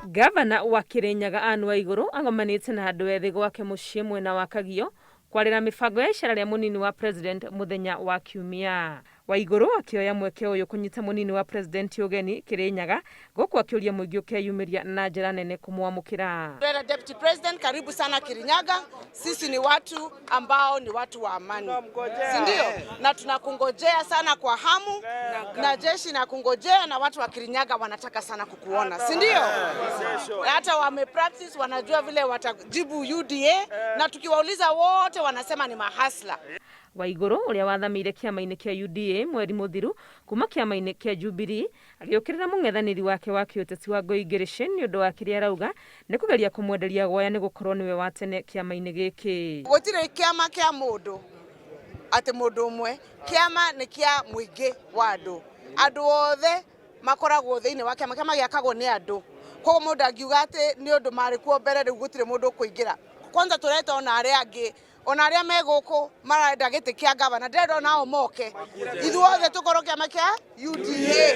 Gavana wa Kirinyaga Anne Waiguru agomanĩte na andũ ethĩ gwake mũciĩ mwena wa Kagio kwarĩra mĩbango ya icera rĩa mũnini wa president mũthenya wa Kiumia. Waiguru akĩoya mweke ũyũ kũnyita mũnini wa president ũgeni Kirinyaga gũkũ akĩũria mũingĩ ũkeyumĩria na njĩra nene kũmwamũkĩra. Deputy President, karibu sana Kirinyaga. Sisi ni watu ambao ni watu wa amani, si ndio? Na tunakungojea sana kwa hamu na jeshi na kungojea, na watu wa Kirinyaga wanataka sana kukuona, si ndio? Hata wame practice, wanajua vile watajibu UDA, na tukiwauliza wote wanasema ni mahasla. Waiguru ũrĩa wathamĩire kĩama-inĩ kĩa UDA mweri mũthiru kuma kĩama-inĩ kĩa Jubilee agĩũkĩrĩra mũng'ethanĩri wake wa kĩũteti Wangũi Ngĩrĩcĩ nĩ ũndũ wa kĩrĩa arauga nĩ kũgeria kũmwenderia guoya nĩ gũkorwo nĩwe wa tene kĩama-inĩ gĩkĩ. Gũtirĩ kĩama kĩa mũndũ atĩ mũndũ ũmwe, kĩama nĩ kĩa mũingĩ wa andũ. Andũ othe makoragwo thĩinĩ wa kĩama, kĩama gĩakagwo nĩ andũ. Koguo mũndũ angiuga atĩ nĩ ũndũ marĩ kuo mbere rĩu gũtirĩ mũndũ ũkũingĩra. Kwanza tũreta ona arĩa angĩ, ona arĩa me gũkũ marenda gĩtĩ kĩa gavana, ndĩrenda onao moke, ithuothe tũkorwo kĩama kĩa UDA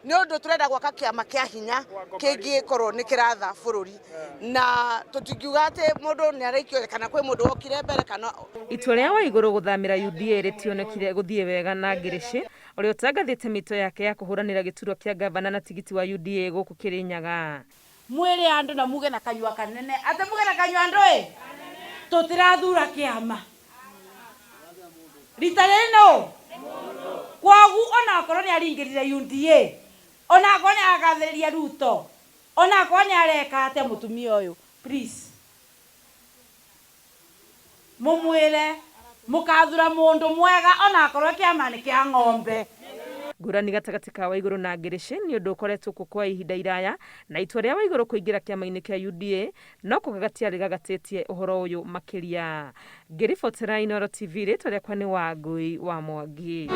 nĩ ũndũ tũrenda gwaka kĩama kĩa hinya kĩngĩkorwo nĩ kĩratha bũrũri, na tũtingiuga atĩ mũndũ nĩ araikio kana kwĩ mũndũ wokire mbere kana. Itua rĩa Waiguru gũthamĩra UDA rĩtionekire gũthiĩ wega na Ngĩrĩcĩ ũrĩa ũtangathĩte mĩto yake ya kũhũranĩra gĩturwa kĩa gavana na tigiti wa UDA gũkũ Kirinyaga. Mwĩre andũ na muge na kanyua kanene atĩ muge na kanyua andũ ĩ tũtirathura kĩama rita rĩrĩ no kwoguo onakorwo nĩ aringĩrire UDA, onakorwo nĩ aragathĩrĩria Ruto, onakorwo nĩ areka atĩa, mũtumia ũyũ, please mũmwĩre mũkathura mũndũ mwega onakorwo kĩama nĩ kĩa ng'ombe. Ngũrani gatagatĩ ka Waiguru na Ngĩrĩcĩ nĩ ũndũ ũkoretwo kuo kwa ihinda iraya, na itua rĩa Waiguru kũingĩra kĩama-inĩ kĩa UDA no kũgagatia rĩgagatĩtie ũhoro ũyũ makĩria. Ngĩribotera Inooro TV, rĩtwa rĩakwa nĩ Wangui wa Mwangi.